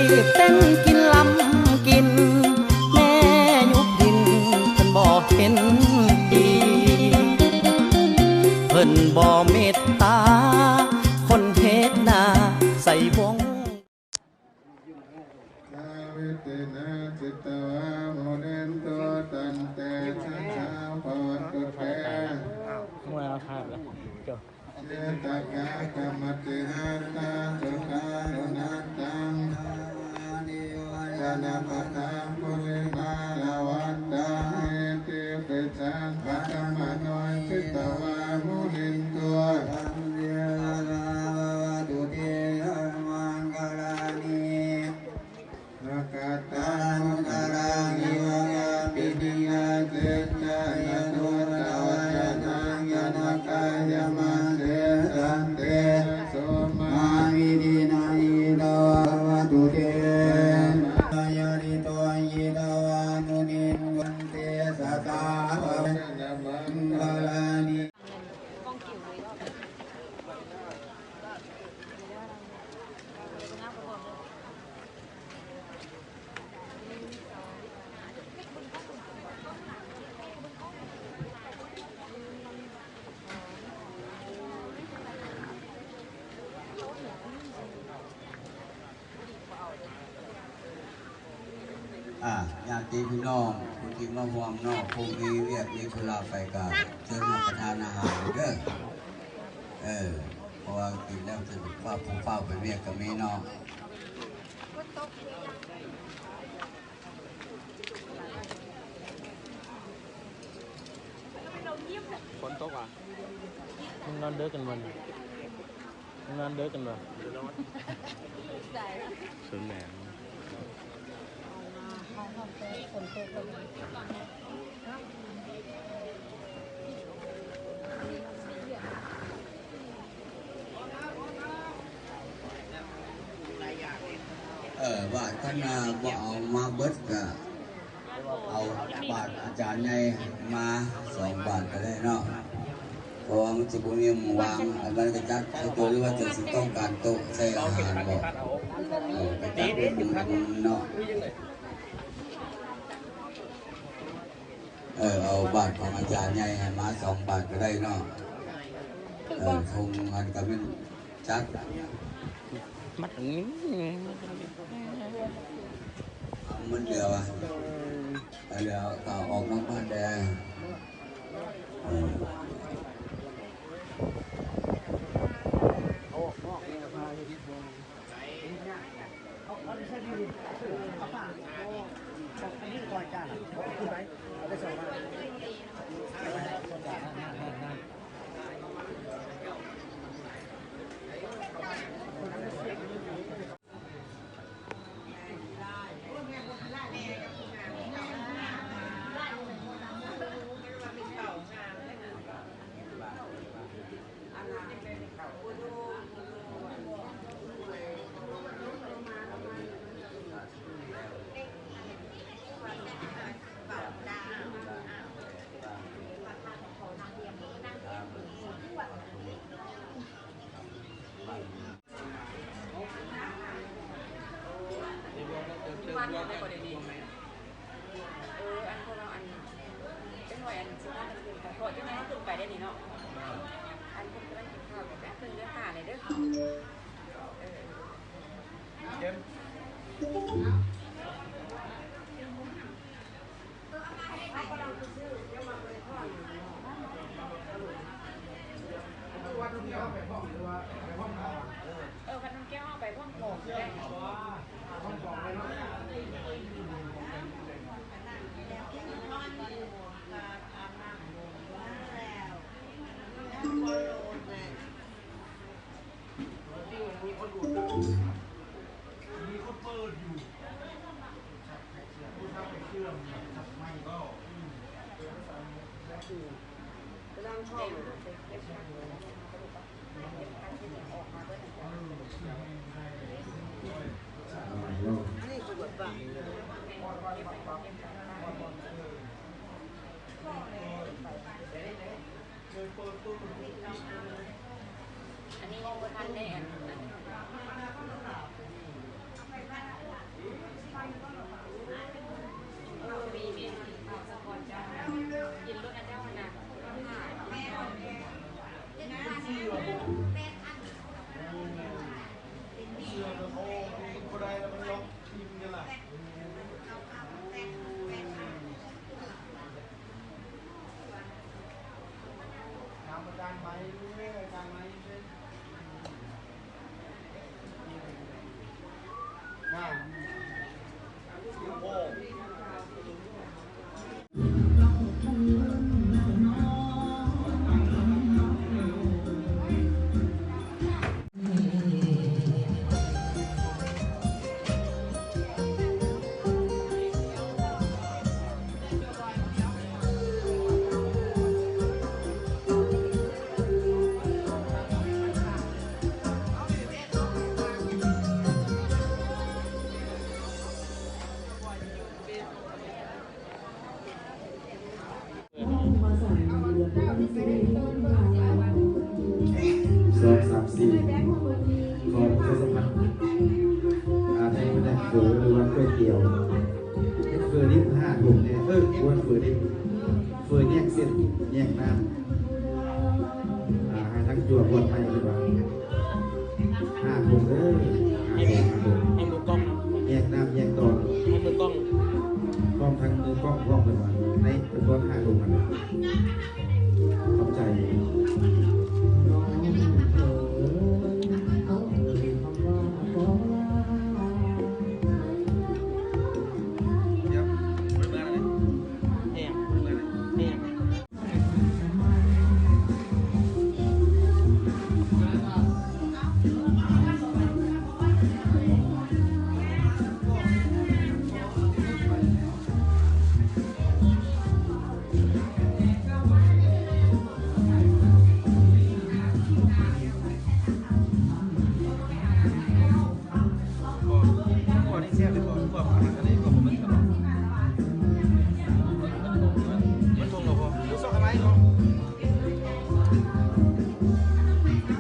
ເຕັ້ນກິນລຳກິນ ແມ່ຍຸບດິນເພິ່ນບໍ່ເຫັນດີ ເພິ່ນບໍ່ເມດຕາ ຄົນເຮັດນາໃສ່ວົງ. ສາວິຕິນາ ຈິດຕະວາ ມຸນິນໂຕ ຕັນເຕຊະສາ ພະວັດຖຸເຕ. ເມື່ອລາວຖ່າຍແລ້ວ ເຈົ້າ ເຊຕະກະກຳມະຕິຮັດຕາ ສຸຂານຸນັດຕັງ ວານະປະທັງ ປຸລິມາລະວັດຕັງ ອິຕິປິສັງ ປະທະມະໂນ ຈິດຕະວາ ມຸນິນໂຕ ສັນຕິ ພະວັດຕຸ ເຕ ຈະ ມັງຄະລານິ ອາກາຕານຸກາລານິ ວະຍາປິນິຍາ ເຊຈາຍະ ໂຕ ຕະວັດຕະນັງ ຍານະກາຍະ ມັນເຕ ສັນເຕ ໂສ ມະຫາວິທີນາ ອິດຕະວາ ພະວັດຕຸເຕ ຍາລິໂຕ ອິດຕະວາ ມຸນິນ ວັນເຕ ສະຖາ ພະວັດຕະນັງ ມັງຄະລານິ. ອ່າ ຍາດຕິພີ່ນ້ອງຜູ້ທີ່ມາຮ່ວມເນາະ ຜູ້ມີວຽກມີທຸລະໄປກະເຊີນຮັບປະທານອາຫານເດີ. ເອີ ເພາະວ່າກິນແລ້ວຊິຟ້າວ ຜູ້ຟ້າວໄປວຽກກະມີເນາະ. ຝົນຕົກຫວາ? ມຶງນອນເດິກກັນບໍ່ນີ້? ມຶງນອນເດິກກັນບໍ່? ສູນແຫຼມ. ເອີ ບາດຄັນວ່າບໍ່ເອົາມາເບິດກະ ເອົາບາດອາຈານໃຫຍ່ມາສອງບາດກະໄດ້ເນາະ ເພາະວ່າມັນຊິບໍ່ມີໝ່ອງວາງ ອັນນັ້ນກະຈັດໃສ່ໂຕະ ຫຼືວ່າເຈົ້າຊິຕ້ອງການໂຕະໃສ່ອາຫານບໍ່ ເອີ ກະຈັດເປັນໝ່ອງເນາະ. ເອີ ເອົາບາດຂອງອາຈານໃຫຍ່ໃຫ້ມາສອງບາດກະໄດ້ເນາະ. ເອີ ຖົງຫັ້ນກະແມ່ນຈັກ ມັດ ມັນເຫຼືອຫວາ? ເຫຼືອກະເອົາອອກນອກບ້ານແດ່. ເອີ. ຢູ່ບ້ານຢູ່ໃດກໍໄດ້ນີ້? ເອີ ອັນພວກເຮົາ ອັນຈັກໜ່ອຍ ອັນຊິພາກັນຂຶ້ນໄປ ເພາະຈັກໜ່ອຍເຮົາຂຶ້ນໄປໄດ້ນີ້ເນາະ. ອັນເພິ່ນກຳລັງກິນເຂົ້າຢູ່ ແປັບໜຶ່ງເດີ ຖ້າແດ່ເດີ. ເອີ ເອີ ເອີ ເອີ ເອີ ຄັນນ້ອງແກ້ວເຮົາໄປພ້ອມກັນກໍໄດ້. ມີຄົນດູດ ມີຄົນເປີດຢູ່ ຜູ້ຊາຍເຊື່ອມ ເຊື່ອມ ສັບໄມ້ກໍ ອືມ ກຳລັງຊອມ ອັນນີ້ຄືແບບວ່າ ອັນນີ້ຍັງບໍ່ທັນໄດ້ອັນນັ້ນ. ກິນໂລດນະເຈົ້າຫັ້ນນະ. ເສື້ອກະໂອ້ ບໍ່ໄດ້ລະ ມັນລັອກທິ່ມນີ້ລະ. ຖາມອາຈານໄໝເດີ ອາຈານໄໝເດີ. ສອງ ສາມ ສີ່ ຂໍປະຊາສຳພັນ ອ່າ ໃນພະແນກເຝີ ຫຼືວ່າກ໋ວຍຕຽວ ເຮັດເຝີນີ້ຫ້າຖົງແດ່ ເອີ ບໍ່ແມ່ນເຝີເດ້ ເຝີແຍກເສັ້ນແຍກນ້ຳ ອ່າ ໃຫ້ທັງຈົວບວນໃໝ່ເພິ່ນວ່າ ຫ້າຖົງເດີ ຫ້າຖົງ ຫ້າຖົງ ໃຫ້ມືກ້ອງ ແຍກນ້ຳແຍກຕອນ ໃຫ້ມືກ້ອງ ພ້ອມທັງມືກ້ອງພ້ອມ ເພິ່ນວ່າ ໃນຈຳນວນຫ້າຖົງນັ້ນແຫຼະ. ຂອບໃຈ.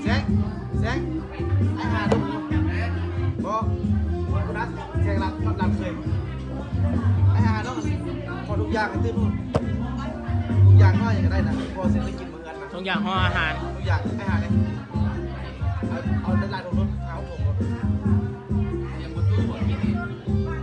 ແຊງ ແຊງ ໄອ້ຫາ ບໍ່ ບໍ່ນັດ ແຊງລັດ ນັດເລີຍ ໄອ້ຫາ ເນາະ ຂໍທຸກຢ່າງໃຫ້ຕື່ມ ທຸກຢ່າງ ເຮົາຫຍັງກະໄດ້ນະ ພໍຊິໄດ້ກິນ ທຸກຢ່າງ ຫໍ່ອາຫານ ທຸກຢ່າງ ໄປຫາເລີຍ ເອົາ ເອົາຫຼາຍໆ ຖົງໂລດ ຫ້າຫົກຖົງໂລດ ຈັກຍີ່ຫໍ້ຫວາ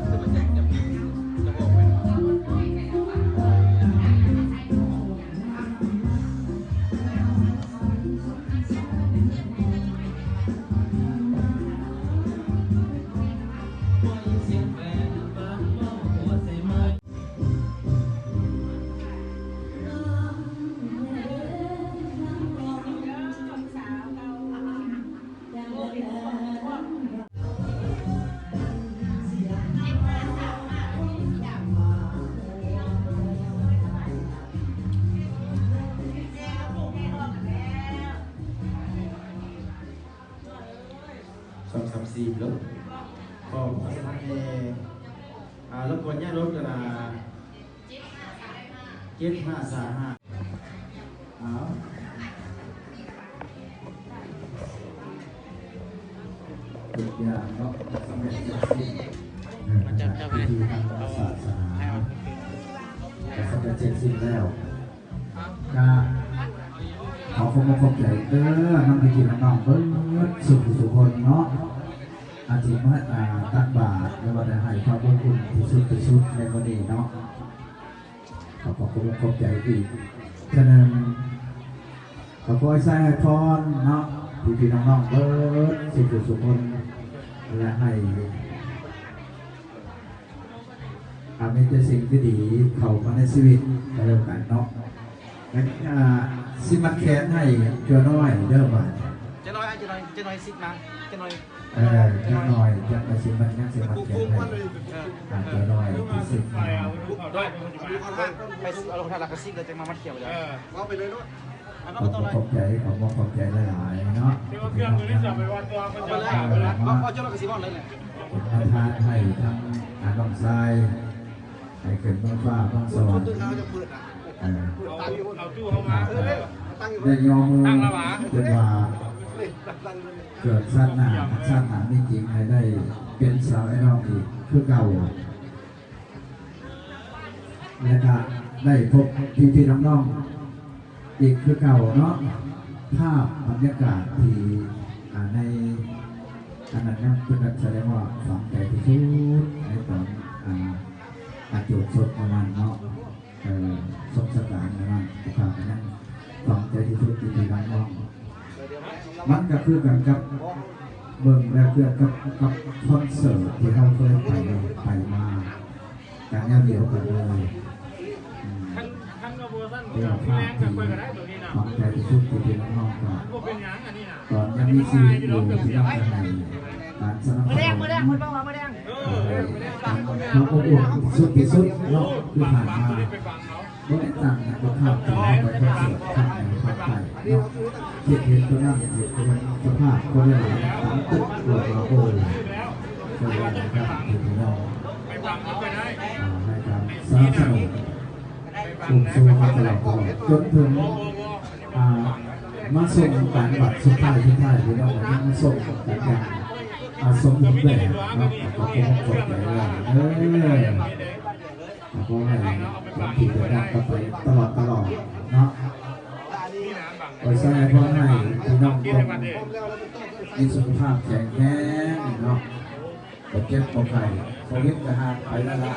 ແຕ່ມັນຈະ ຈະ ຈະອອກໄປ. ສອງສາມສີ່ລົດ ຂໍປະຊາສຳພັນແດ່ ອ່າ ລົບກວນຍ້າຍລົດ ອ່າ ເຈັດຫ້າສາມຫ້າ ເອົາ ທຸກຢ່າງເນາະ ສຳເລັດເສັດສິ້ນ ມາຈັບເຈົ້າໄປ ພິທີທາງສາສະໜາ ເອົາ ກໍສຳເລັດເສັດສິ້ນແລ້ວ ກະຂໍຂອບອົກຂອບໃຈເດີ ນຳພີ່ໆນ້ອງໆເບິດສູ່ຜູ້ສູ່ຄົນເນາະ ອາ ທີ່ມາ ອ່າ ຕັກບາດ ຫຼືວ່າໄດ້ໃຫ້ຄວາມອົບອຸ່ນທີ່ສຸດ ທີ່ສຸດໃນມື້ນີ້ເນາະ. ກໍຂໍຂອບອົກຂອບໃຈອີກເທື່ອໜຶ່ງ ກໍຂໍໃຫ້ໄຊໃຫ້ພອນເນາະ ພີ່ໆນ້ອງໆເບິດສູ່ຜູ້ສູ່ຄົນ ແລະ ໃຫ້ ອ່າ ມີແຕ່ສິ່ງທີ່ດີເຂົ້າມາໃນຊີວິດກໍແລ້ວກັນເນາະ. ແລະ ອ່າ ຊິມັດແຂນໃຫ້ເຈົ້ານ້ອຍເດີບາດນີ້ ເຈົ້ານ້ອຍ ເຈົ້ານ້ອຍ ເຈົ້ານ້ອຍຊິດມາ ເຈົ້ານ້ອຍ ເອີ ເຈົ້ານ້ອຍ ເຈົ້ານ້ອຍ ເຈົ້ານ້ອຍຊິມັດ ຍັງຊິມັດແຂນໃຫ້ ເອີ ອ່າ ເຈົ້ານ້ອຍຊິດມາ ໄປເອົາລົງທາດລະກະຊິດ ແລ້ວຈັ່ງມາມັດແຂນເດີ ເອີ ເວົ້າໄປເລີຍໂລດ. ຂອບໃຈ ຂອບໃຈຫຼາຍໆເນາະ ເອົາເຄື່ອງຕົວນີ້ຈະໄປວັດຕົວ ເອົາເຈົ້ານ້ອຍກະຊິເວົ້າເລີຍແຫຼະ ເປັນປະທານໃຫ້ທັງ ອ່າ ນ້ອງຊາຍ ໃຫ້ຂຶ້ນເມືອຟ້າເມືອສະຫວັນ ເອີ ເອົາຕູ້ເຮົາມາ ເອີ ໄດ້ຍໍມື ເພິ່ນວ່າເກີດຊາດໜ້າ ຊາດໜ້າມີຈິງໃຫ້ໄດ້ເປັນສາວອ້າຍນ້ອງອີກຄືເກົ່າ ແລະກະໄດ້ພົບພີ່ໆນ້ອງໆອີກຄືເກົ່າເນາະ. ພາບບັນຍາກາດທີ່ ອ່າ ໃນອັນນັ້ນຍັງເປັນການສະແດງວ່າຝັງໃຈທີ່ສຸດໃນຕອນ ອ່າ ອາໂຈດສົບປະມານເນາະ. ເອີ ສົບສະການນັ້ນ ພວກຂ້າກໍຍັງຝັງໃຈທີ່ສຸດ ທີ່ພີ່ນ້ອງ ມັນກໍຄືກັນກັບເບິ່ງແລ້ວ ຄືກັບ ກັບຄອນເສີດທີ່ເຮົາເຄີຍໄປ ໄປມາ ກັນແນວດຽວກັນເລີຍ. ອືມ ແຕ່ວ່າພາບທີ່ຝັງໃຈທີ່ສຸດ ທີ່ພີ່ນ້ອງກໍ ຕອນຍັງມີຊີວິດຢູ່ ທີ່ເຮົາກໍໃຫ້ການສະໜັບສະໜູນ ເອີ ການຄວາມອົບອຸ່ນສຸດທີ່ສຸດເນາະ ທີ່ຜ່ານມາ ບໍ່ໄດ້ຕ່າງຫຍັງກັບພາບທີ່ເຮົາໄປຄອນເສີດຄັ້ງໃນພາກໃຕ້ເນາະ. ຄິດເຫັນຕົວນັ້ນຢູ່ ເປັນສະພາບຄົນຫຼາຍໆ ຕາມຕຶກໂລດມາໂອ້ ເປັນວ່າໃນການທີ່ພີ່ນ້ອງ ອ່າ ໃຫ້ການສະໜັບສະໜູນ ອຸ້ມຊູມາຕະຫຼອດ ຕະຫຼອດ ຈົນເຖິງ ອ່າ ມາສົ່ງກັນບັດສຸດທ້າຍ ສຸດທ້າຍ ພີ່ນ້ອງ ມາສົ່ງກັນຢ່າງ ອ່າ ສົມບູນແບບເນາະ. ກໍຂໍຂອບໃຈຫຼາຍເດີ ກໍຂໍໃຫ້ເປັນທີ່ເດີນທາງຕໍ່ໄປຕະຫຼອດ ຕະຫຼອດເນາະ. ຂໍໃຫ້ພອນໃຫ້ພີ່ນ້ອງຈົ່ງມີສຸຂະພາບແຂງແຮງເນາະ ບໍ່ເຈັບບໍ່ໄຂ້ ໂຄວິດກໍຫ່າງໄປແລ້ວລະ.